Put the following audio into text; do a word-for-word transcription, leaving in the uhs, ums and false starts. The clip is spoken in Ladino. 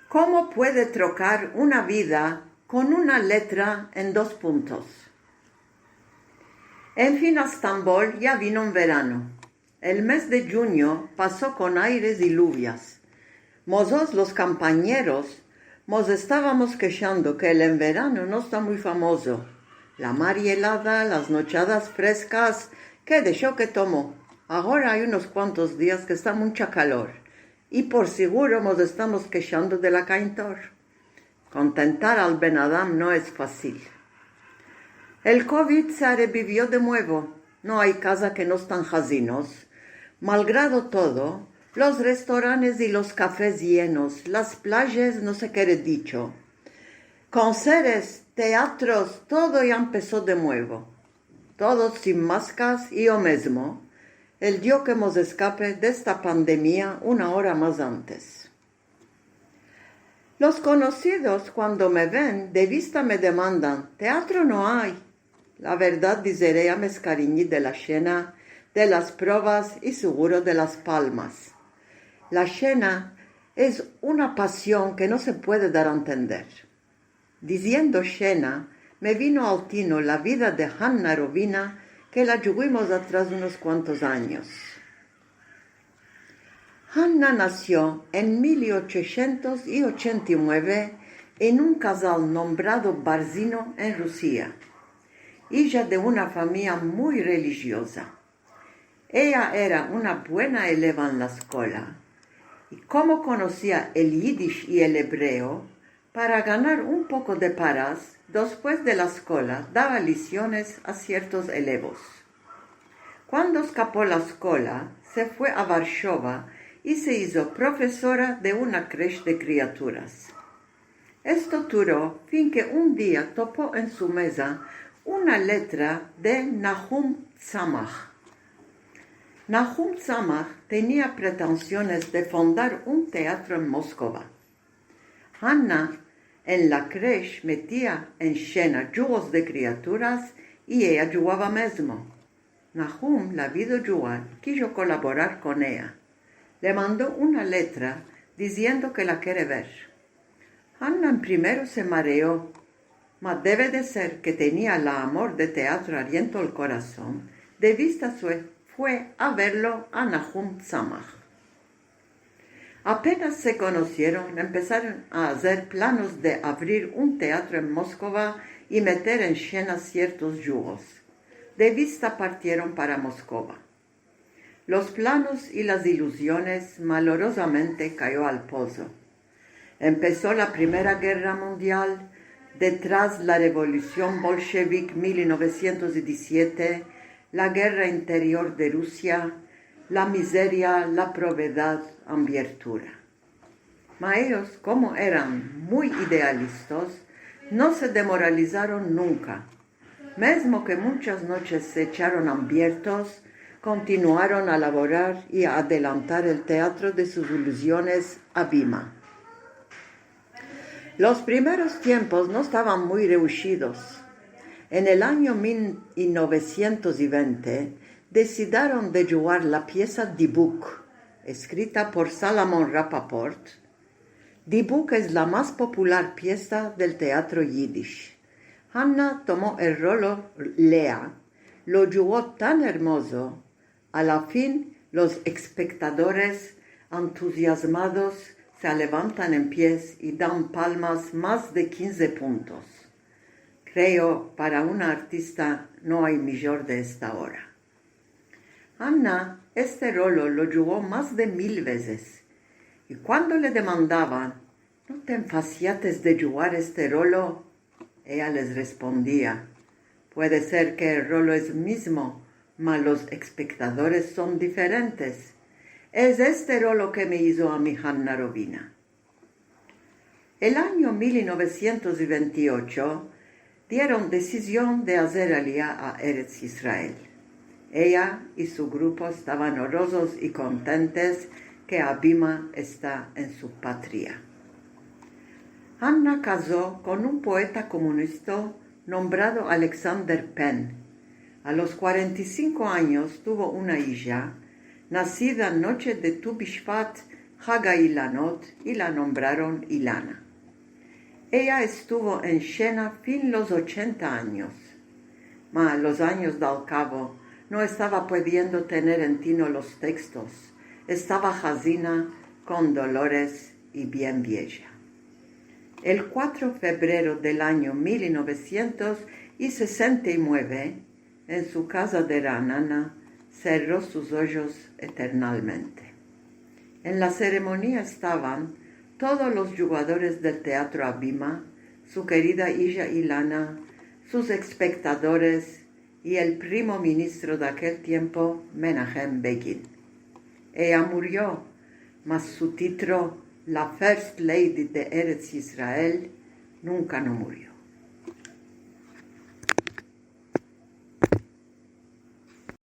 Komo puede trokar una vida kon una letra en dos puntos? En fin, a Stambol ya vino enverano. El mez de djunyo paso kon aires i luvias. Mozotros, los kampañeros, mos estavamos keshando ke el enverano no esta muy famozo. La mar yelada, las nochadas freskas, ke desho ke tomo. Agora ay unos kuantos dias ke esta muncha kalor. I por siguro mos estamos keshando de la kaintor. Kontentar al benadam no es fasil. El kovid se arebivio de muevo. No ay kaza ke no estan hazinos. Malgrado todo, los restoranes i los kafes yenos, las playas no se kere dicho. Konsertes, teatros, todo ya empeso de muevo. Todos sin maskas i yo mezmo. El Dio ke mos eskape de esta pandemia una ora mas antes. Los konosidos, kuando me ven, de vista me demandan: "Teatro no ay?" La verdad dizere, ya me eskariñi de la shena, de las provas i siguro de las palmas. La shena es una pasion ke no se puede dar a entender. Diziendo shena, me vino al tino la vida de Hanna Rovina, ke la djuguimos atras unos kuantos anyos. Hanna nasio en mil ochosientos i ochenta i mueve en un kazal nombrado Barzino, en Rusia, ija de una famiya muy relijioza. Eya era una buena eleva en la eskola, i komo konosia el yidish i el ebreo, para ganar un poko de paras, despues de la eskola dava lisiones a siertos elevos. Kuando eskapo la eskola, se fue a Varshova i se izo profesora de una kresh de kriaturas. Esto duro fin ke un dia topo en su meza una letra de Nahum Tzamach. Nahum Tzamach tenia pretensiones de fondar un teatro en Moskova. Hanna en la kresh metia en shena djugos de kriaturas i eya djugava mezmo. Nahum la vio djugar, kijo kolaborar kon eya. Le mando una letra diziendo ke la kere ver. Hanna en primero se mareo, ma deve de ser ke tenia la amor de teatro ariento el korason, de vista se fue a verlo a Nahum Tzamach. Apenas se konosieron, empesaron a azer planos de avrir un teatro en Moskova i meter en shena siertos djugos. De vista partieron para Moskova. Los planos i las iluziones malorozamente kayo al pozo. Empeso la Primera Gerra Mundial, detras la revolusion bolshevik mil novesientos i dizisiete, la gerra interior de Rusia, la mizeria, la provedad, ambiertura. Ma eyos, komo eran muy idealistos, no se demoralizaron nunka. Mezmo ke munchas noches se echaron ambiertos, kontinuaron a lavorar i a adelantar el teatro de sus iluziones a bima. Los primeros tiempos no estavan muy reushidos. En el anyo mil novesientos i vente, desidaron de djugar la piesa Dibuk, eskrita por Salamon Rapaport. Dibuk es la mas popular piesa del teatro yidish. Hanna tomo el rolo Lea, lo djugo tan ermozo, a la fin los espektadores entuziazmados se alevantan en pies i dan palmas mas de kinze puntos. Kreo, para una artista no ay mijor de esta ora. Hanna este rolo lo djugo mas de mil vezes, i kuando le demandavan: "No te enfasiates de djugar este rolo?", eya les respondia: "Puede ser ke el rolo es mizmo, ma los espektadores son diferentes. Es este rolo ke me izo a mi Hanna Rovina." El anyo mil novesientos i ventiocho dieron desizion de azer aliya a Erets Israel. Eya i su grupo estavan orozos i kontentes ke a bima esta en su patria. Hanna kazo kon un poeta komunisto nombrado Alexander Penn. A los kuarenta i sinko anyos tuvo una ija, nasida noche de Tu Bishvat, Haga Ilanot i la nombraron Ilana. Eya estuvo en Shena fin los ochenta anyos. Ma los anyos dal kavo no estava puediendo tener en tino los tekstos. Estava hazina kon dolores i bien vieja. El kuatro febrero del anyo mil novesientos i sesenta i mueve, en su kaza de Ra'anana, serro sus ojos eternalmente. En la seremonia estavan todos los djugadores del Teatro Abima, su kerida ija Ilana, sus espektadores i el primo ministro de akel tiempo, Menahem Begin. Eya murio, mas su titro, la First Lady de Erets Israel, nunka no murio.